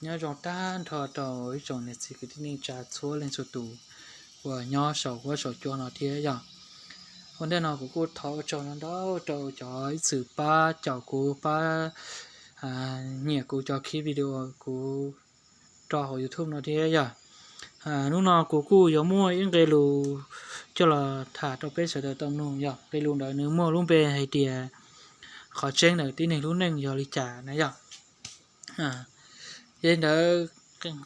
Nyob zoo tag nrho rau ib tsoom niam txiv kwv tij neej tsa txhua leej txhua tus uas nyob saum huab saum cua no thiab yog. Ua ntej no kuv kuj thov ua tsaug ntau ntau rau cov ib txwm pab caum kuv, pab nyiam kuv cov clip video kuv rau hauv YouTube no thiab yog. Hnub no kuv kuj yuav muaj ib nqe lus coj los tham rau peb sawv daws tau mloog yog. Nqe lus ntawd nws muaj lub npe hais tias qhov tseeb ntawm tib neeg lub neej yog li cas na yog. Yog li ntawd,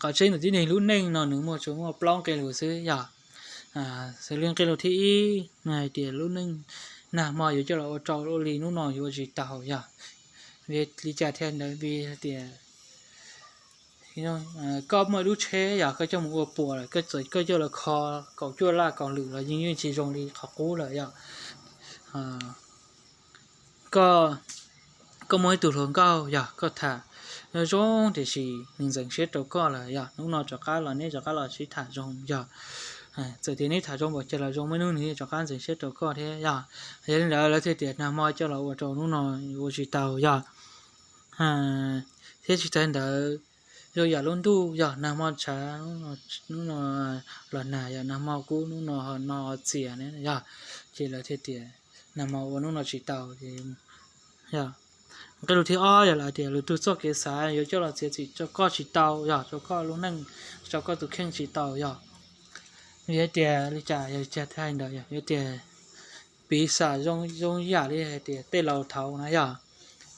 qhov tseeb ntawm tib neeg lub neej no nws muaj tsuas muaj plaub nqe lus xwb yog. Xws li nqe lus thib ib nws hais tias lub neej nag hmo yuav coj los ua rau ua li hnub no yuav ua tsis tau yog. Vim li cas thiaj ntawd? Vim hais tias koj muaj ib lub tsheb yog koj coj mus ua puas lawm, koj coj los kho kaum cuaj laj kaum lwm los yeej yeej tsis zoo li qhov qub lawm yog. Koj, koj muaj ib tug hluas nkauj yog koj tham zoo zoo tiam sis nws ntxeev siab rau koj lawm yog, hnub no rov qab los neb rov qab los sib tham zoo yog. Txawm tias neb tham zoo npaum cas los zoo, muaj hnub nws rov qab ntxeev siab rau koj thiab yog. Yog li ntawd lawv thiaj tias nag hmo coj los ua rau hnub no ua tsis tau yog. Thiab tsis tas ntawd, zoo yam lub ntuj yog nag hmo tshav, hnub no los nag yog nag hmo kub, hnub no ho no txias ne yog. Ces lawv thiaj tias nag hmo ua hnub no tsis tau. Nqe lus thib ob yog lawv tias lwm tus txoj kev xav yuav coj los txiav txim rau koj tsis tau yog, rau koj lub neej, rau koj tus kheej tsis tau yog. Vim hais tias li cas yog li cas thiaj hais ntawd yog? Vim tias piv xam zoo zoo yam li hais tias tej laus thaud na yog,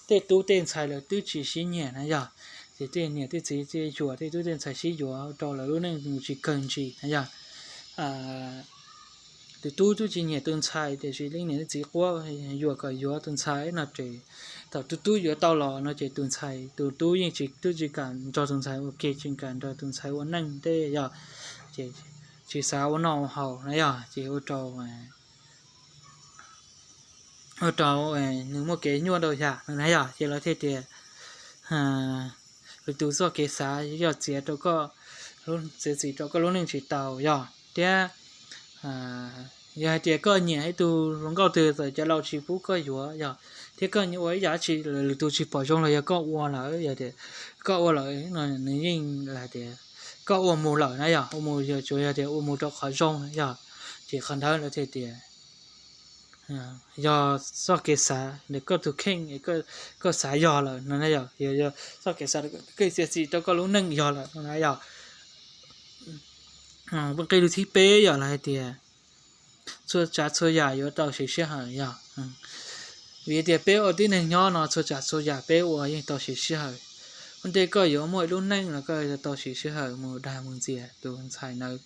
tej tub tej ntxhais lawv twb tsis sib nyiam na yog, ces tej niam tej txiv tej yuam, tej tub tej ntxhais sib yuav rau lawv lub neej mus tsis kawg ntsis na yog. Tus tub twb tsis nyiam tus ntxhais tiam sis leej niam leej txiv quab yuam kom yuav tus ntxhais no ces thaum tus tub yuav tau los no ces tus ntxhais, tus tub yeej tsis, twb tsis kam nrog tus ntxhais ua ke, tsis kam nrog tus ntxhais ua neej tej yog, ces tsis xav ua noj ua haus na yog, ces ua rau ua rau nws muaj kev nyuaj ntau yam na yog. Ces lawv thiaj tias lwm tus txoj kev xav yog txiav rau koj, txiav txim rau koj lub neej tsis tau yog. Thiab yog hais tias koj nyiam ib tug hluas nkauj twg txawm cov laus tsis pub koj yuav yog, thiab koj ua ib yam tsi lwm tus tsis pom zoo los yog koj ua lawm, yog tias koj ua lawm no nws yeej hais tias koj ua mus lawm na yog, ua mus yog tsuas yog tias ua mus rau qhov zoo na yog. Ces qhov ntawd lawv thiaj tias yog txoj kev xav ntawm koj tus kheej, koj xav yog lawm no na yog, yog txoj kev xav koj txiav txim rau koj lub neej yog lawm no na yog. Nqe lus thib peb yog lawv hais tias txhua tsav txhua yam yuav tau siv sij hawm yog. Vim tias peb ua tib neeg nyob no txhua tsav txhua yam peb ua yeej tau siv sij hawm. Ua ntej koj yuav muaj ib lub neej los koj yuav tau siv sij hawm mus dag mus ntxias tus ntxhais ntawd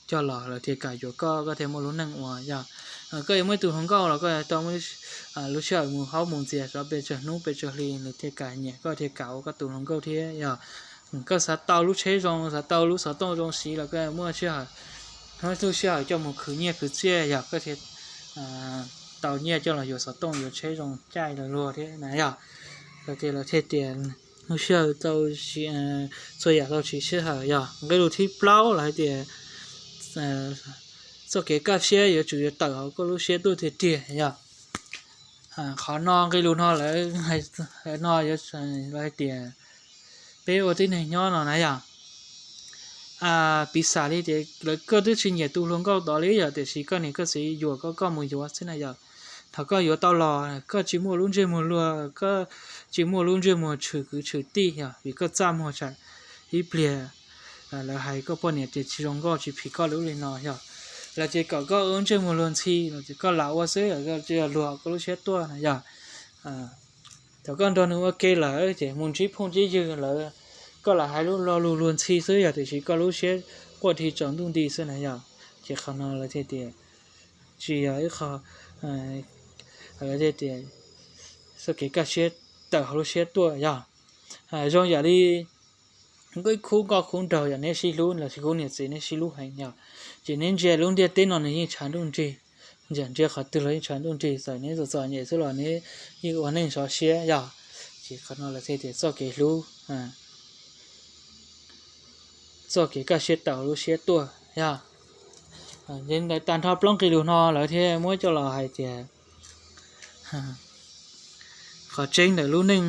coj los lawv thiaj kam yuav koj, koj thiaj muaj lub neej ua yog. Koj yuav muaj ib tug hluas nkauj los koj yuav tau muaj lub sij hawm mus haub mus ntxias rov pes tsawg hnub pes tsawg hli nws thiaj kam nyiam koj thiaj kam ua koj tus hluas nkauj thiab yog. Koj xav tau lub tsheb zoo, xav tau lub xov tooj zoo siv los koj muaj sij hawm, muaj lub sij hawm coj mus khwv nyiaj khwv txiaj yog koj thiaj tau nyiaj coj los yuav xov tooj yuav tsheb zoo caij los luag thiab na yog. Lawv tias, lawv thiaj tias lub sij hawm tau txhua yam tau siv sij hawm yog. Nqe lus thib plaub lawv hais tias txoj kev kaj siab yuav tsum yuav tawm hauv koj lub siab tuaj tiag tiag yog. Qhov no nqe lus no lawv no yuav hais tias peb ua tib neeg nyob no na yog, piv xam li tias lawv koj twb tsis nyiam tus hluas nkauj tod li yog, tiam sis koj niam koj txiv yuam koj, koj mus yuav xwb na yog. Thaum koj yuav tau los koj tsis muaj lub ntsej muag luag, koj tsis muaj lub ntsej muag tshwm kwv tshwm tij yog, vim koj txaj muag tsam ib pliag lawv hais koj poj niam tias tsis zoo nkauj tsis phim koj lub li no yog. Lawv tias kom koj ua ntsej muag luag ntxhi, koj lam ua xwb, luag koj lub siab tuaj na yog. Thaum koj nrog nws ua ke lawm ces mus ntsib phooj ntsib ywg lawm, koj lam hais lub lo lus luag ntxhi xwb yog, tiam sis koj lub siab quaj dhi tsaus ntuj nti xwb na yog. Ces qhov no lawv thiaj tias tsis yog ib qho, lawv thiaj tias txoj kev kaj siab tawm hauv lub siab tuaj yog. Zoo yam li nkoj ib khub nkoj khub nraug yog neb sib hlub los sis khub niam txiv neb sib hlub heev yog, ces neb ntsia lub ntiaj teb no nws yeej tshav ntuj nrig, ntsia ntsia qhov twg los yeej tshav ntuj nrig, txawm neb txom txom nyem xwb los neb yeej ua neej sov siab yog. Ces qhov no lawv thiaj tias txoj kev hlub, txoj kev kaj siab tawm hauv lub siab tuaj yog. Ntawd tag nrho plaub nqe lus no lawv thiaj muab coj los hais tias qhov tseeb ntawm lub neej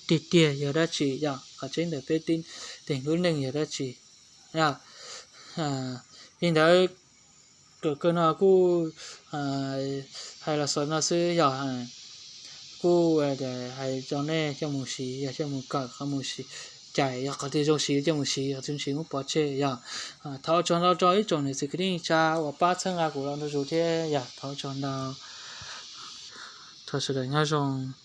tiag tiag yog dab tsi yog. qab tseeb ntawm peb teem lub neej yog dab tsi. Li ntawd, kawm kawg no kuj hais los xaus no xwb yog, kuj hais rau nej coj mus siv, yog coj mus kawm, qhov mus siv, cais yog qhov twg zoo siv coj mus siv, qhov twg tsis zoo siv muab pov tseg yog. Thov ua tsaug ntau rau ib tsoom niam txiv kwv tij neej tsa uas pab txhawb nqa kuv los ntu zus thiab yog thov ua tsaug ntau. Thov sawv daws nyob zoo.